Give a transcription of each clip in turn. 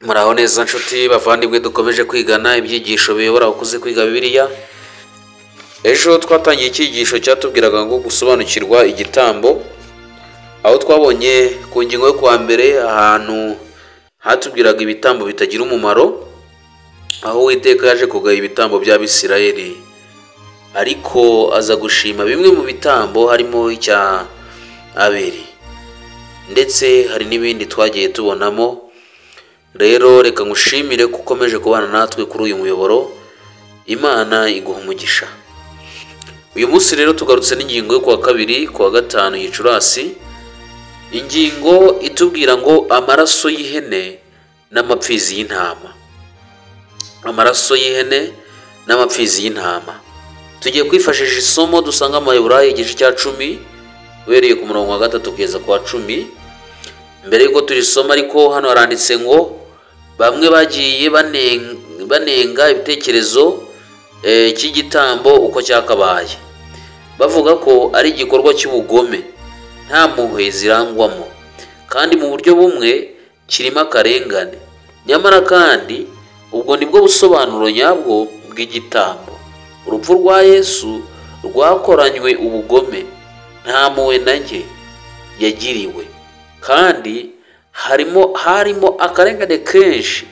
Muraho neza nshuti bavandimwe, dukomeje kwigana ibyigisho biyobora abakuze kwiga Bibiliya. Ejo twatangiye icyigisho cyatubwiraga ngo gusobanukirwa igitambo, aho twabonye ku ngingo yo kuwa mbere ahantu hatubwiraga ibitambo bitagira umumaro, aho Uwiteka yaje kugaya ibitambo by'Abisirayeli, ariko aza gushima bimwe mu bitambo harimo icya Abeli, ndetse hari n'ibindi twagiye tubonamo. Rero reka ngushimire ko ukomeje kubana natwe kuri uyu muyoboro, Imana iguha umugisha. Uyu munsi rero tugarutse n'ingingo yo kuwa kabiri, kuwa 5 Gicurasi, ingingo itubwira ngo amaraso y'ihene n'amapfizi y'intama. Amaraso y'ihene n'amapfizi y'intama. Tugiye kwifashisha isomo dusanga mu Baheburayo igice cya 10 uhereye ku murongo wa 3 kugeza ku wa 10. Mbere yuko turisoma ariko hano haranditse ngo bamwe bagiye banenga ibitekerezo cy'igitambo uko cyakabaye, bavuga ko ari igikorwa cy'ubugome nta mpuhwe zirangwamo, kandi mu buryo bumwe kirimo akarengane. Nyamara kandi ubwo nibwo busobanuro nyabwo bw'igitambo. Urupfu rwa Yesu rwakoranywe ubugome, nta mpuhwe na nke yagiriwe, kandi harimo akarengane kenshi.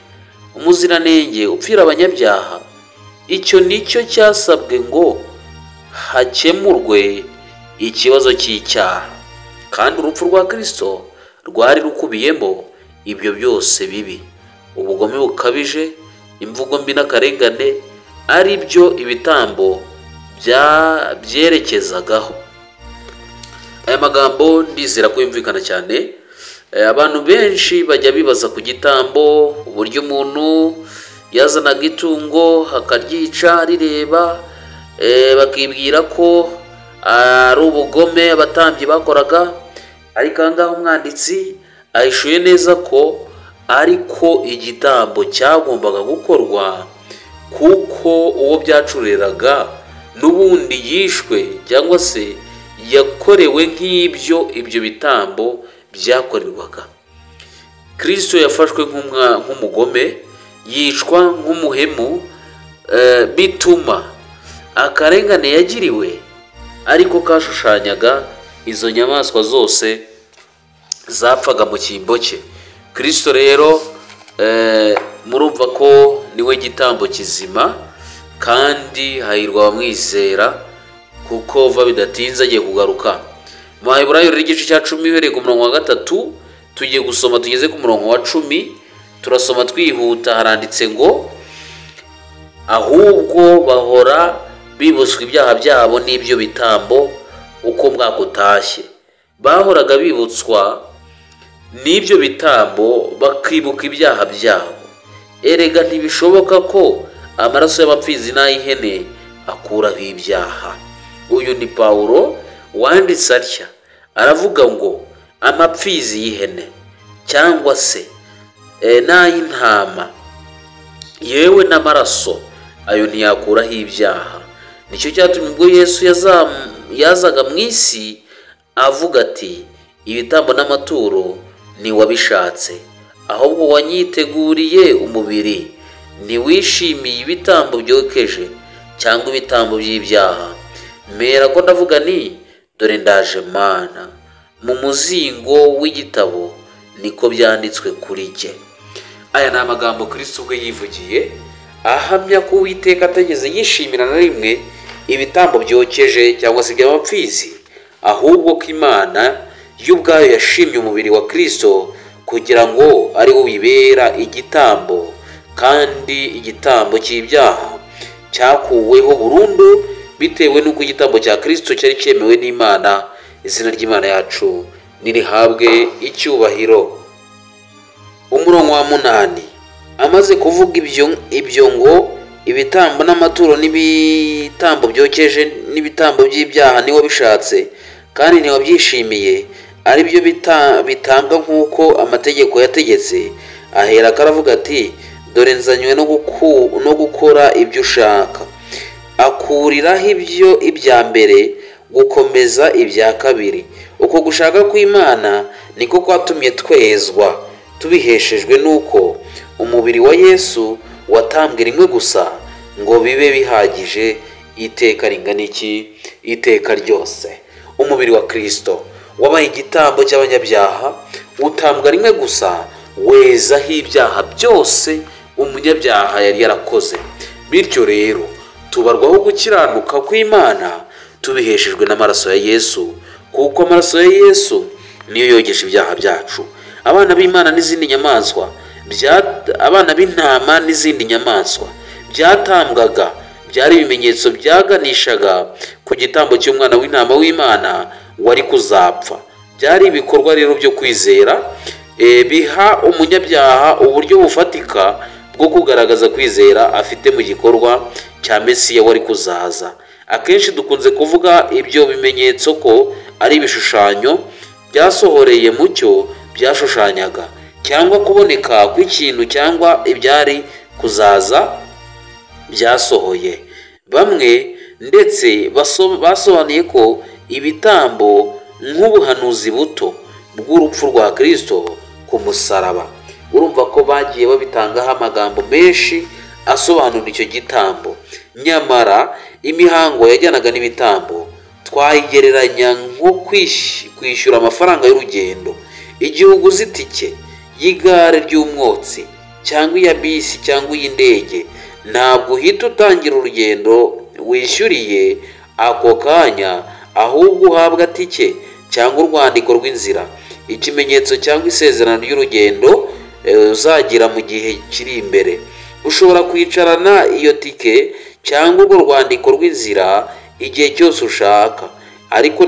Umuziranenge upfira abanyabyaha, icyo nicyo cyasabwe ngo hakemurwe ikibazo cy'icyaha, kandi urupfu rwa Kristo rwari rukubiyemo ibyo byose bibi, ubugome bukabije, imvugo mbi n'akarengane, ari byo ibitambo byerekezagaho. Aya magambo ndizera ko yumvikana cyane. Abantu benshi bajya bibaza ku gitambo, uburyo umuntu yazanaga itungo akaryica rireba, bakibwira ko ari ubugome abatambyi bakoraga, ariko aha ngaha umwanditsi ahishuye neza ko ariko igitambo cyagombaga gukorwa, kuko uwo byacureraga n'ubundi yishwe cyangwa se yakorewe nk'ibyo ibyo bitambo byakorerwaga. Kristo yafashwe nk'umugome, yicwa nk'umuhemu, bituma akarengane yagiriwe ariko kashushanyaga izo nyamaswa zose zapfaga mu cyimbo cye. Kristo rero murumva ko niwe gitambo kizima, kandi hahirwa abamwizera, kuko va bidatinze agiye kugaruka. Mu Baheburayo rero igice cya 10 uhereye ku murongo wa 3 tugiye gusoma tugeze ku murongo wa 10, turasoma twihuta. Haranditse ngo ahubwo bahora bibutswa ibyaha byabo n'ibyo bitambo uko umwaka utashye. Bahoraga bibutswa n'ibyo bitambo bakibuka ibyaha byabo. Erega ntibishoboka ko amaraso y'amapfizi n'ay'ihene akuraho ibyaha. Uyu ni Pawulo wanditse atya, aravuga ngo amapfizi y'ihene cyangwa se n'ay'intama yewe n'amaraso ayo ntiyakuraho ibyaha. Nicyo cyatumye ubwo Yesu yazaga mu isi avuga ati ibitambo n'amaturo ntiwabishatse, ahubwo wanyiteguriye umubiri, ntiwishimiye ibitambo byokeje cyangwa ibitambo by'ibyaha. Mera ko ndavuga ni dore ndaje Mana, mu muzingo w'igitabo niko byanditswe kuri jye. Aya ni amagambo Kristo ubwe yivugiye, ahamya ko Uwiteka atageze yishimira na rimwe ibitambo byokeje cyangwa se iby'amapfizi, ahubwo ko Imana y'ubwayo yashimye umubiri wa Kristo kugira ngo ari wo wibera igitambo, kandi igitambo cy'ibyaha cyakuweho burundu bitewe n'uko igitambo cya Kristo cyari cyemewe n'Imana. Izina ry'Imana yacu nirihabwe icyubahiro. Umurongo wa 8, amaze kuvuga ibyo ngo ibitambo n'amaturo n'ibitambo byokeje n'ibitambo by'ibyaha niwo bishatse kandi ntiwabyishimiye, ari byo bitambwa nk'uko amategeko yategetse, ahera akaravuga ati dore nzanywe no gukora ibyo ushaka. Akuriraho ibyo ibya mbere gukomeza ibya kabiri. Uko gushaka kw'Imana niko kwatumye twezwa, tubiheshejwe nuko Umubiri wa Yesu watambwe rimwe gusa ngo bibe bihagije iteka ringana iki? Iteka ryose. Umubiri wa Kristo wabaye igitambo cy'abanyabyaha, utambwa rimwe gusa, wezaho ibyaha byose umunyabyaha yari yarakoze. Bityo rero tubarwaho gukiranuka kw'Imana tubiheshejwe n'amaraso ya Yesu, kuko amaraso ya Yesu niyo yogesha ibyaha byacu. Abana b'Imana n'izindi nyamaswa, abana b'intama n'izindi nyamaswa byatambwaga byari ibimenyetso byaganishaga ku gitambo cy'umwana w'intama w'Imana wari kuzapfa. Byari ibikorwa rero byo kwizera, biha umunyabyaha uburyo bufatika bwo kugaragaza kwizera afite mu gikorwa cya Mesiya wari kuzaza. Akenshi dukunze kuvuga ibyo bimenyetso ko ari ibishushanyo byasohoreye mu cyo byashushanyaga, cyangwa kuboneka kw'ikintu cyangwa ibyari kuzaza byasohoye. Bamwe ndetse basobanuye ko ibitambo nk'ubuhanuzi buto bw'urupfu rwa Kristo ku musaraba. Urumva ko bagiye babitangaho amagambo menshi asobanura icyo gitambo. Nyamara imihango yajyanaga n'ibitambo twayigereranya nko kwishyura amafaranga y'urugendo. Igihe uguze itike y'igare ry'umwotsi cyangwa iya bisi cyangwa iy'indege, ntabwo uhita utangira urugendo wishyuriye ako kanya, ahubwo uhabwa tike cyangwa urwandiko rw'inzira, ikimenyetso cyangwa isezerano ry'urugendo uzagira mu gihe kiri imbere. Ushobora kwicarana iyo tike cyangwa urwo rwandiko rw'inzira igihe cyose ushaka, ariko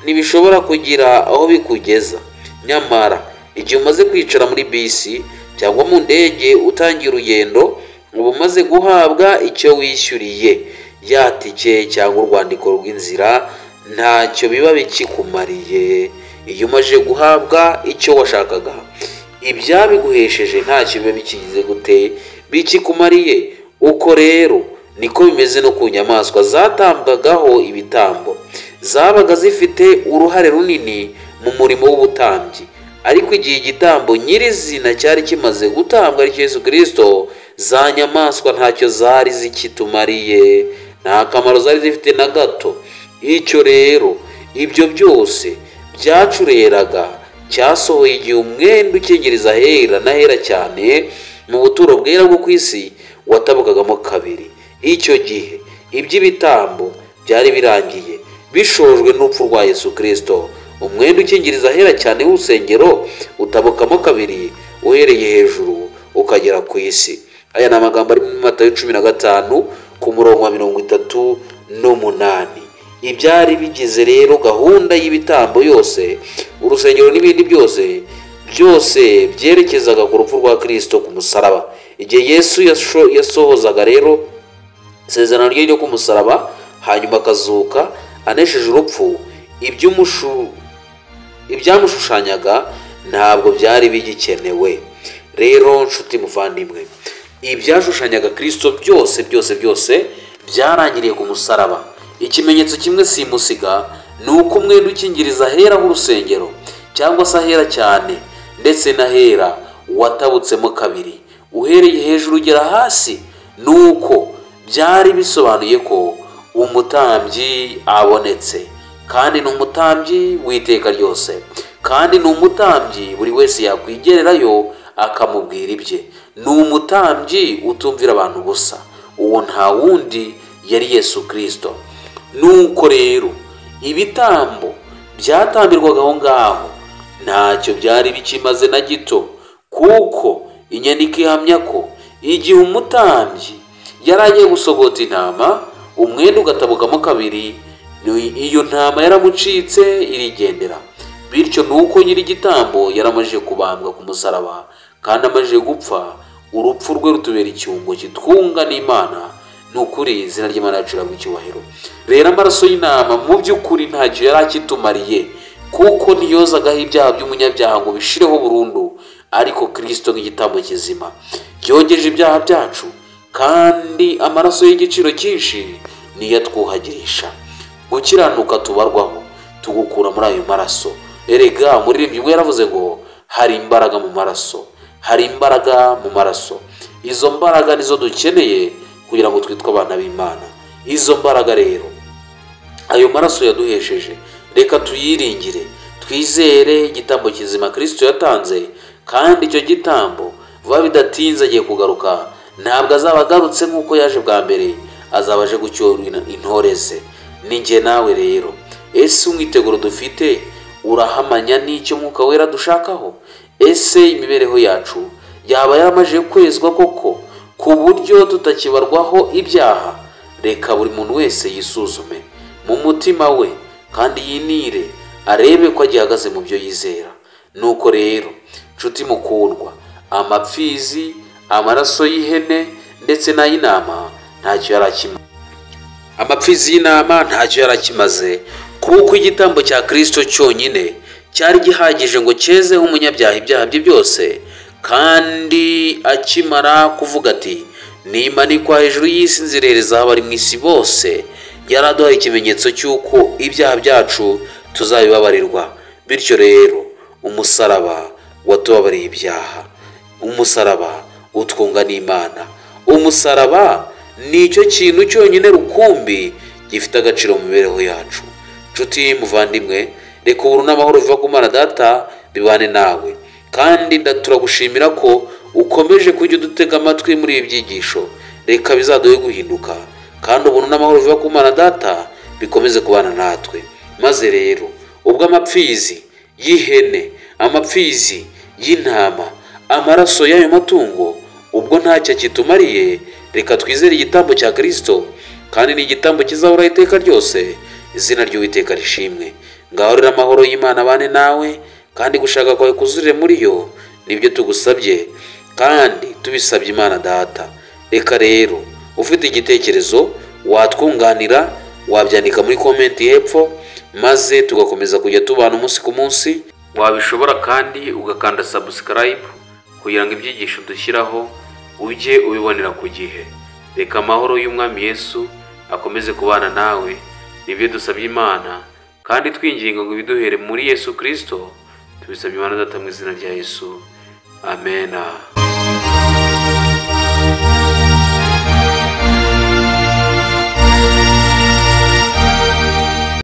ntibishobora kugira aho bikugeza. Nyamara igihe umaze kwicara muri bisi cyangwa mu ndege utangiye urugendo, uba umaze guhabwa icyo wishyuriye, ya tike cyangwa urwandiko rw'inzira ntacyo biba bikikumariye. Iyo umaze guhabwa icyo washakaga, ibyabiguhesheje ntacyo biba bikigize gute bikikumariye. Uko rero niko bimeze no ku nyamaswa zatambwagaho ibitambo, zabaga zifite uruhare runini mu murimo w'ubutambyi. Ariko igihe igitambo nyirizina cyari kimaze gutambwa ari Yesu Kristo, za nyamaswa ntacyo zari zikitumariye, nta kamaro zari zifite na gato. Icyo rero ibyo byose byacureraga cyasohoye igihe umwenda ukingiriza ahera n'ahera cyane mu buturo bwera bwo ku isi watabukagamo kabiri. Icyo gihe iby'ibitambo byari birangiye, bishojwe n'urupfu rwa Yesu Kristo. Umwenda ukingiriza ahera cyane w'urusengero utabukamo kabiri uhereye hejuru ukagera ku isi. Aya ni amagambo ari muri Matayo 15 ku murongo wa 38. Ibyari bigize rero gahunda y'ibitambo yose, urusengero n'ibindi byose, byose byerekezaga ku rupfu rwa Kristo ku musaraba. Igihe Yesu yasohozaga rero isezerano rye ryo ku musaraba, hanyuma akazuka anesheje urupfu, ibyamushushanyaga ntabwo byari bigikenewe. Rero nshuti muvandimwe, ibyashushanyaga Kristo byose byose byose byarangiriye ku musaraba. Ikimenyetso kimwe simusiga ni uko umwenda ukingiriza ahera h'urusengero cyangwa se ahera cyane ndetse n'ahera watabutsemo kabiri uhereye hejuru ugera hasi. Nuko byari bisobanuye ko umutambyi abonetse, kandi ni umutambyi w'iteka ryose, kandi ni umutambyi buri wese yakwigererayo akamubwira ibye. Ni umutambyi utumvira abantu gusa, uwo nta wundi yari Yesu Kristo. Nuko rero ibitambo byatambirwaga aho ngaho ntacyo byari bikimaze na gito, kuko inyandiko ihamya ko igihe umutambyi yari agiye gusogota intama, umwenda ugatabukamo kabiri, iyo ntama yaramucitse irigendera. Bityo nuko nyir'igitambo yaramajije kubambwa ku musaraba kandi amajije gupfa, urupfu rwe rutubera icyungo kitwunga n'Imana. Ni ukuri izina ry'Imana yacu rihabwa icyubahiro. Rero amaraso y'intama mu by'ukuri ntacyo yari akitumariye, kuko ntiyozagaho ibyaha by'umunyabyaha ngo bishireho burundu, ariko Kristo nk'igitambo kizima yogeje ibyaha byacu, kandi amaraso y'igiciro cyinshi niyo atwuhagirisha. Gukiranuka tubarwaho tugukura muri ayo maraso. Erega umuririmbyi umwe yaravuze ngo hari imbaraga mu maraso, Hari imbaraga mu maraso. Izo mbaraga nizo dukeneye kugira ngo twitwe abana b'Imana. Izo mbaraga rero, ayo maraso yaduhesheje, reka tuyiringire, twizere igitambo kizima Kristo yatanze. Kandi icyo gitambo vuba bidatinze agiye kugaruka. Ntabwo azaba agarutse nk'uko yaje bwa mbere, azaba aje gucyora intore ze. Ni njye nawe rero. Ese umwiteguro dufite urahamanya n'icyo Mwuka Wera dushakaho? Ese imibereho yacu yaba yaramaze kwezwa koko ku buryo tutakibarwaho ibyaha? Reka buri muntu wese yisuzume mu mutima we kandi yinire, arebe ko agihagaze mu byo yizera. Nuko rero nshuti mukundwa, amapfizi, amaraso y'ihene ndetse n'ay'intama ntacyo yarakimaze. Amapfizi y'intama ntacyo yarakimaze, kuko igitambo cya Kristo cyonyine cyari gihagije ngo cyezeho umunyabyaha ibyaha bye byose. Kandi akimara kuvuga ati nimanikwa hejuru y'isi nzirereza abari mu isi bose, yaraduhaye ikimenyetso cy'uko ibyaha byacu tuzabibabarirwa. Bityo rero umusaraba watubabariye ibyaha, umusaraba utwunga n'Imana. Umusaraba ni icyo kintu cyonyine rukumbi gifite agaciro mu mibereho yacu. Nshuti muvandimwe, reka ubuntu n'amahoro biva ku Mana Data bibane nawe. Kandi turagushimira ko ukomeje kujya udutega amatwi muri ibi byigisho. Reka bizaduhe guhinduka, kandi ubuntu n'amahoro biva ku Mana Data bikomeze kubana natwe. Maze rero ubwo amapfizi y'ihene, amapfizi y'intama, amaraso y'ayo matungo ubwo ntacyo kitumariye, reka twizere igitambo cya Kristo, kandi ni igitambo kizahoraho iteka ryose. Izina ry'Uwiteka rishimwe. Ngaho rero amahoro y'Imana abane nawe, kandi gushaka kwawe kuzurire muri yo, nibyo tugusabye kandi tubisabye Imana Data. Reka rero ufite igitekerezo watwunganira, wabyandika muri komenti hepfo, maze tugakomeza kujya tubana umunsi ku munsi. Wabishobora kandi ugakanda subscribe kugira ngo ibyigisho dushyiraho ujye ubibonera ku gihe. Reka amahoro y'Umwami Yesu akomeze kubana nawe, nibyo dusabye Imana kandi twinginga ngo ibiduhere muri Yesu Kristo. Tubisabye Imana Data mu izina rya Yesu, amena.